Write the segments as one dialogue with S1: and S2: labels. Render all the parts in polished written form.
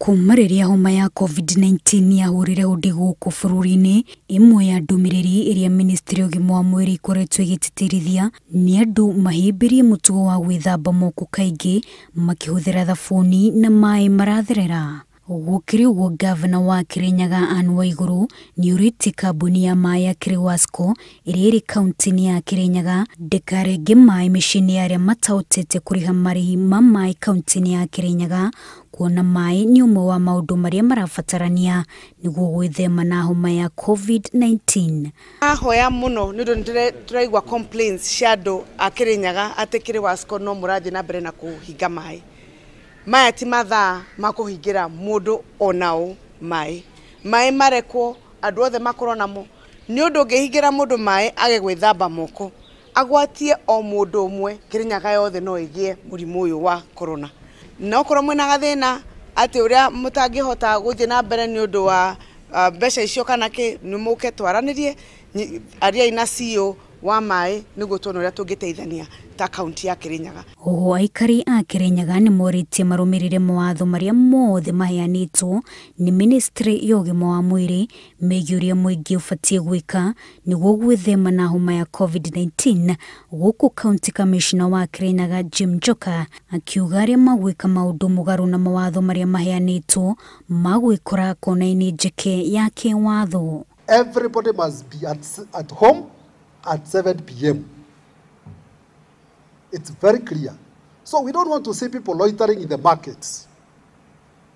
S1: Kuma rĩrĩa homa ya COVID-19 yahũrire hũndĩ gũkũ bũrũri-inĩ, ĩmwe ya ndũmĩrĩri ĩrĩa ministry ya ũgima wa mwĩrĩ ĩkoretwo ĩgĩtĩtĩrithia nĩ andũ mahĩmbĩrie mũtugo wa gwĩthamba moko kaingĩ makĩhũthĩra thabuni na maĩ maratherera. Gũkĩrĩ ũguo, ngavana wa Kirinyaga Anne Waiguru nĩũrĩtie kambuni ya maĩ ya Kiriwasco ĩrĩa ĩrĩ kaunti-inĩ ya Kirinyaga ndĩkarenge maĩ mĩciĩ-inĩ ya arĩa matahotete kũrĩha marĩhi ma maĩ kaunti-inĩ ya Kirinyaga, kuona maĩ nĩ ũmwe wa maũndũ marĩa marabatarania nĩguo gwĩthema na homa ya COVID-19.
S2: Ahoya mũno nĩ ũndũ nĩ tũraigua complaints cia andũ a Kirinyaga atĩ Kiriwasco no mũrathiĩ na mbere na kũhinga maĩ. Maya ti mathaa ma kũhingĩra mũndũ ona ũ maĩ. Maĩ marekwo andũ othe makorwo namo. Nĩ ũndũ ũngĩhingĩra mũndũ maĩ age gwĩthamba moko, agwatie o mũndũ ũmwe, Kirinyaga yothe no ĩgĩe mũrimũ ũyũ wa corona. Na okorwo mwĩna gathĩna atĩ ũrĩa mũtangĩhota gũthiĩ na mbere nĩ ũndũ wa mbeca icio kana kĩ, nĩ mũke twaranĩrie, ariai na CEO wa maĩ nĩguo tuone ũrĩa tũngĩteithania ta kaunti ya Kirinyaga.
S1: Oho aikari a Kirinyaga nĩ morĩtie marũmĩrĩre mawatho marĩa mothe maheanĩtwo nĩ ministry ya ũgima wa mwĩrĩ megiĩ ũrĩa mũingĩ ũbatiĩ gwĩka nĩguo gwĩthema na homa ya COVID-19, gũkũ county commissioner wa Kirinyaga Jim Njoka akiuga arĩa magwĩka maũndũ mũgarũ na mawatho marĩa maheanĩtwo magwĩkora kona-inĩ njeke ya kĩwatho.
S3: Everybody must be at home at 7 p.m. It's very clear. So we don't want to see people loitering in the markets,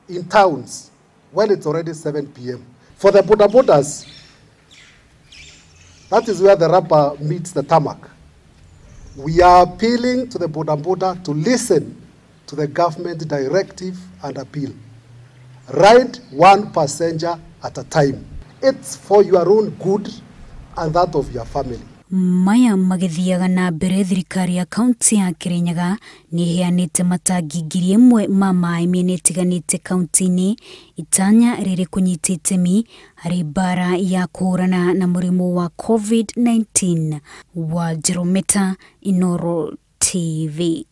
S3: in towns, when it's already 7 p.m. For the boda bodas, that is where the rubber meets the tarmac. We are appealing to the boda boda to listen to the government directive and appeal. Ride one passenger at a time. It's for your own good and that of your family.
S1: Maya magĩthiaga na mbere, thirikari ya kaunti ya Kirinyaga nĩ ĩheanĩte matangi 1,000 ma maĩ mĩena ĩtiganĩte kaunti-inĩ, itanya rĩrĩ kũnyita itemi harĩ mbara ya kũhũrana na mũrimũ wa COVID-19. Wa Jerometa, Inooro TV.